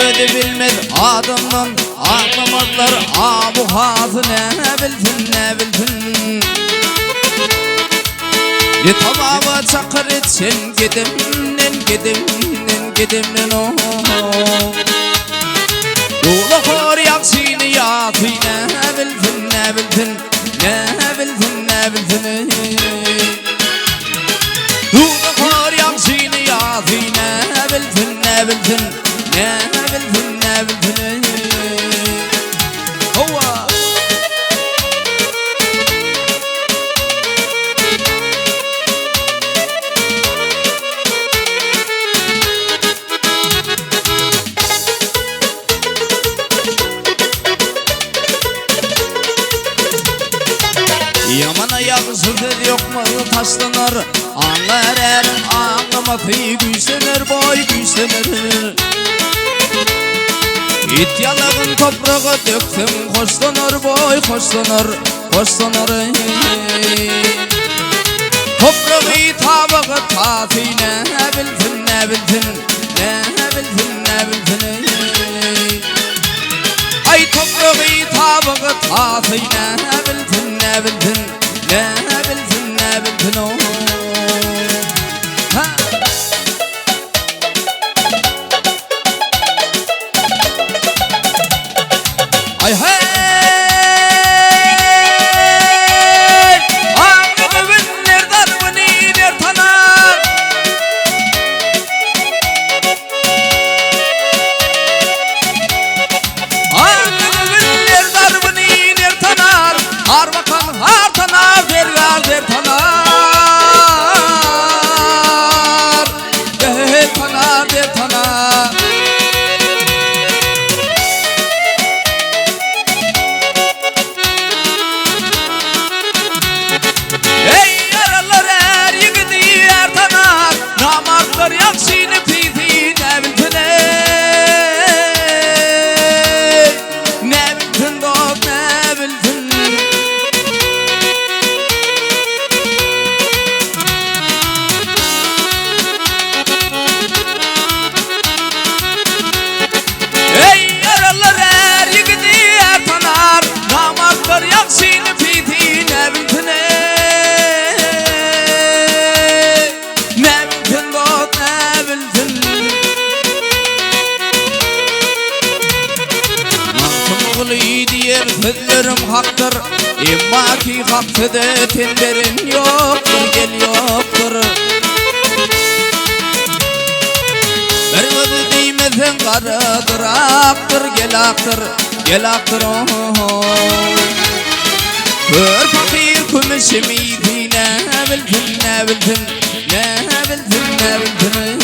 Özi bilmez adamdan aňlamazlar Abu Hazy nä bilsin nä bilsin Ne tababa çakyr içen gedimden gedimden gedimden o Dola hor ýagşyny ýasy nä bilsin nä bilsin nä bilsin nä bilsin Dola hor ýagşyny ýasy nä bilsin nä bilsin nä bilsin nä bilsin Howa. Ýamana ýagşy söz ýokmaz taşlanar, Aňlar äriň aňlamasy güýçlener boý güýçlener. It ýalagyn topraga dökseň hoşlanar boý hoşlanar, hoşlanar. Topragy tabaga tasy nä bilsin nä bilsin, nä bilsin nä bilsin. Aý topragy tabaga tasy nä bilsin nä bilsin, nä bilsin nä bilsin o. Ha. Aý heý! Aňly göwünler zarbyny ner tanar. Aňly göwünler zarbyny ner tanar. Har bakan har tanar, dergar der tanar. Der tanar, der tanar. Eý, ýaralar är ýigidi är tanar, Namartlar ýagşyny pisi nä bilsin eý. Nä bilsin dost, nä bilsin. Eý, ýaralar är ýigidi är tanar, Namartlar ýagşyny pisi nä bilsin eý. Nä bilsin dost, nä bilsin. Magtymguly diýer sözlerim hakdyr, Emma ki hak söze ten beren ýokdur, gel ýokdur. Bir gözi diýmeseň garadyr, akdyr, gel akdyr, gel akdyr oh. Kör pakyr kümüşi misi nä bilsin, nä bilsin, nä bilsin, nä bilsin.